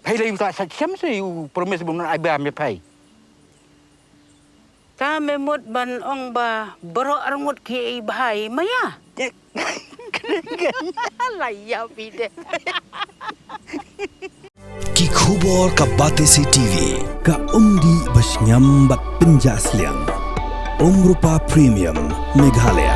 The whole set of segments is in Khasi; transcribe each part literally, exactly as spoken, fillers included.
Phai lei u ta sa chem se u promise bun ai ba me phai. Ta me mut ban ong ba baroh arngut ki ei bhai maya. La ïa phi de. Ki khubor ka Batesi TV, ka umdih ba shngiam bad pynjah sliang. Umrupa Premium, Meghalaya.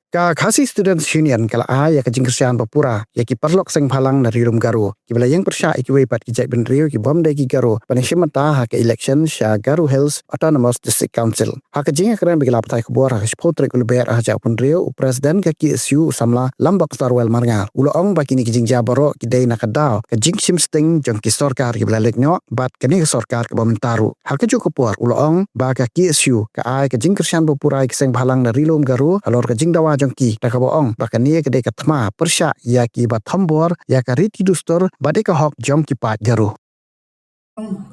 Ka Khasi Students Union ka la ai ïa ka jingkyrshan ba pura ïa ki paralok seng bhalang na Ri Lum Garo kiba la ïeng pyrshah ïa kiwei pat ki jaitbynriew ki bym dei ki Garo ban ïashim bynta ha ka election sha Garo Hills Autonomous District Council. Ha ka jingïakren bad ki lad pathai khubor ha ka shiphew tarik u Lber ar hajar arphew hynriew, u President ka KSU u samla Lambok Sarwel Marngar u la ong ba kine ki jingjia baroh ki dei na ka daw ka jingshim sting jong ki sorkar kiba la leit noh bad kane ka sorkar kaba mynta ruh. Ha kajuh ka por u la ong ba ka KSU ka ai ka jingkyrshan ba pura ïa ki seng bhalang na Ri Lum Garo halor ka jingdawa jong ki da kaba ong ba kane ka dei ka thma pyrshah ïa kiba thombor ïa ka riti dustur bad ïa ka hok jong ki paid Garo.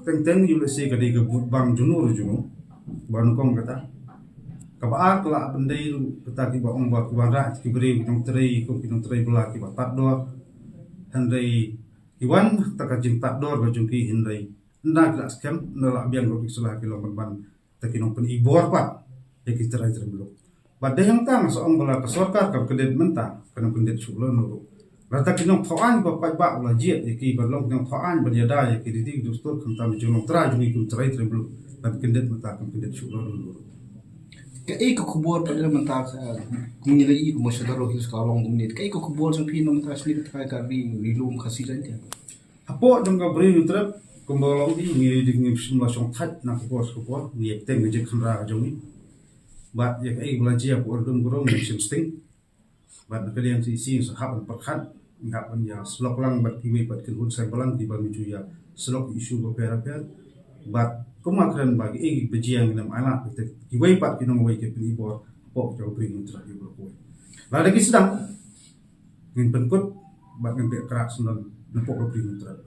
Teng teng ïa lehse ka dei ka bud bang jong no ruh jong no ba nyngkong kata kaba ar ka la pyndei ruh kata kiba ong ba ki wanrah ki briew ki nongtrei kum ki nongtrei bylla kiba tad dor. Hynrei ki wan kata ka jingtad dor ka jong ki hynrei ynda ki la skhem ynda la biang ruh ki sla ki long ban ban te ki nongpyni bor pat ïa ki trai trai muluk. Bad dei hangta nga sa ong ba la ka sorkar ka kyndit mynta ka nang kyndit shuh lano ruh. Lada ki nongthoh aiñ ba paidbah u la jied ïa ki ban long ki nongthoh aiñ ban ïada ïa ki riti dustur khamtam jong nongtrai jong ngi kum trai trai muluk, kan kyndit mynta kan kyndit shuh lano ruh. Kaei ka khubor pat mynta ka kumne la i kumne sha Garo Hills ka long kumne kaei ka khubor jong phi mynta shini ka trai ka Ri Ri Lum Khasi Jaiñtia. Hapoh jong ka Bri Hynñiewtrep kumba long i ngi dei ngi shim la shong thait na ka por ka por ngi ïa teng ka jingkhynra ka jong ngi. Bad ïa kaei ba la jia hapoh Ri Lum Garo ngi shim sting. Bad na ka liang C C sa hap ban pyrkhat ngi hap ban ïa slok lang bad kiwei pat kin hun seng balang kiba ngi ju ïa slok issue bapher bapher. Bad kumba kren ba kiei ba jia ngi nam alat kiwei pat ki nongwei ki pynibor hapoh jong ka Bri Hynñiewtrep ïa ba la kawei. Lada ki sdang ngin pynkut bad ngin beh krak sendon napoh ka Bri Hynñiewtrep.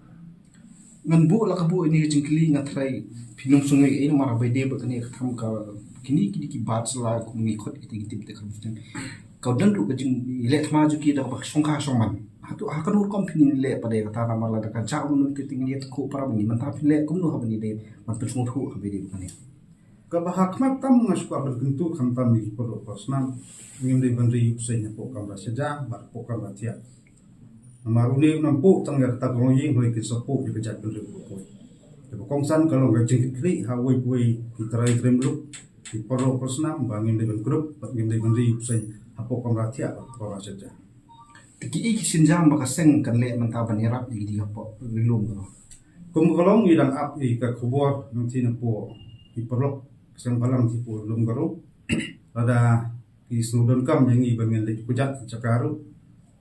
Ngan buh la ka buh ïa kane ka jingkylli nga trai phi nang sngew ei namar ba dei ba kane ka tham ka kine kine ki bat sla kum ngi khot kita ki tip te ka Muslim. Ka don ruh ka jingleh thma jong ki da kaba shongkha shongman. Hato ha kano rukom phin leh pat de kata namar lada ka jia mynta ka tingleh ko para mynta phin leh kumno ha ba ngi dei ban pynsngewthuh ha ba dei ba kane. Kaba ha khmat tam nga shu kwah ban kyntu khamtam ïa ki paralok parsnam. Ngim dei ban ri ïa u bseiñ hapoh kamra shaja bad hapoh kamra thiah. Namar une u nang puh tang ïa kata ka longïing hynrei kin sa puh ïa ka jaitbynriew baroh. Kaba kongsan ka long ka jingkitkhlieh ha uwei pa uwei ki trai trai muluk ki paralok parsnam ba ngim dei ban krup bad ngim dei ban ri ïa u bseiñ hapoh kamra thiah bad hapoh kamra shaja. Te kiei ki sienjam ba ka seng kan leh mynta ban ïarap ïa ki dei hapoh Ri Lum Garo. Kum ka long ngi dang ap ïa ka khubor nangtei napoh ki paralok seng bhalang nangtei hapoh Ri Lum Garo. Lada ki sngewdonkam ïa ngi ba ngin leit kujat jaka ruh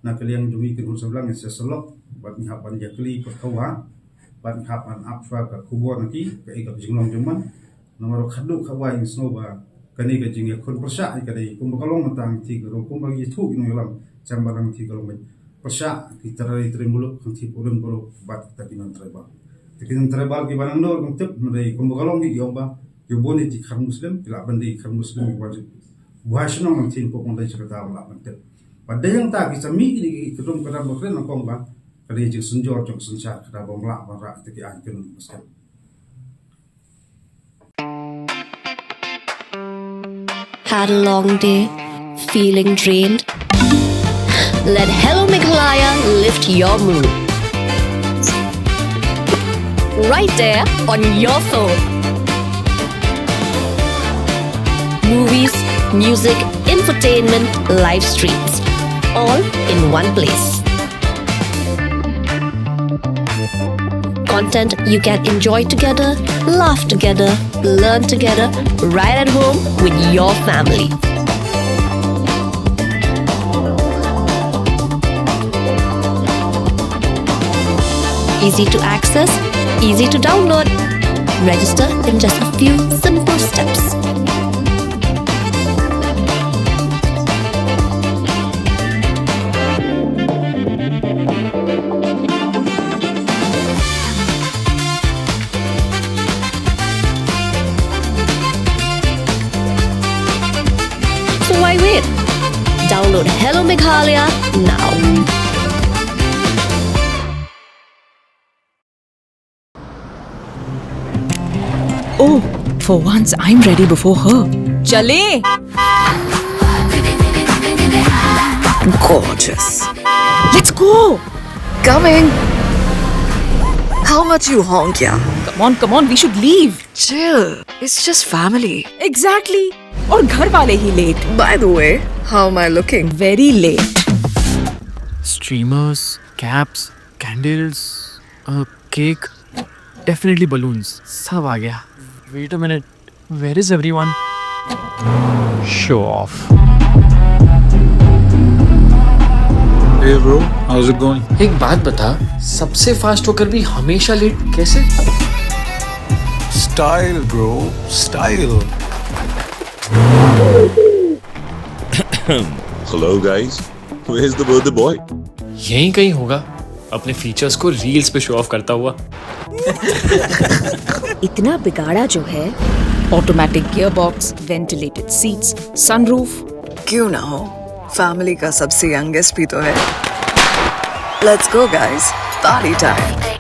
na ka liang jong ngi kin hun seng bhalang ngin sa slok bad ngi hap ban ïa kylli pyrthuh bad ngi hap ban ap shuwa ka khubor na ki kaei ka jinglong jong man. Namar ruh khadduh kawei ngi sngew ba kane ka jingïakhun pyrshah ïa ka dei kumba ka long mynta ngi ti ka ruh kumba ngi thuh ïa ngi lam cham ba ngi ti ka long pyrshah ki trai trai muluk kan ti pulun baroh bad kita ki non tribal. Kita ki non tribal ki ba nang dor kan tip hynrei kumba ka long ngi ïoh ba ki bun ïa ki khar Muslim ki lah ban dei khar Muslim ki ba buhai shnong kan ti ko kong dei chakata ba lah ban tip. Ba dei yang ta ki sami ki ki kedum kedam ba kren kong ba ka dei jingsynjor jong synshar kada ba mlah ba rak kita ki aiñ ken Muslim. Had a long day? Feeling drained? Let Hello Meghalaya lift your mood. Right there on your phone. Movies, music, infotainment, live streams, all in one place. Content you can enjoy together, laugh together, learn together, right at home with your family. Easy to access, easy to download. Register in just a few simple steps. So why wait? Download Hello Meghalaya now. Oh, for once I'm ready before her. चले. Gorgeous. Let's go. Coming. How much you honk, yeah? Come on, come on, we should leave. Chill. It's just family. Exactly. और घर वाले ही late. By the way, how am I looking? Very late. Streamers, caps, candles, a cake, definitely balloons. सब आ गया. Wait a minute, where is everyone? Show off. Hey bro, how's it going? एक बात बता, सबसे फास्ट होकर भी हमेशा लेट कैसे? Style, bro, style. Hello, guys. Where's the birthday boy? यहीं कहीं होगा, अपने फीचर्स को रील्स पे शो ऑफ करता हुआ. इतना बिगाड़ा जो है. Automatic gearbox, ventilated seats, sunroof. क्यों ना हो, फैमिली का सबसे यंगेस्ट भी तो है. Let's go guys, party time.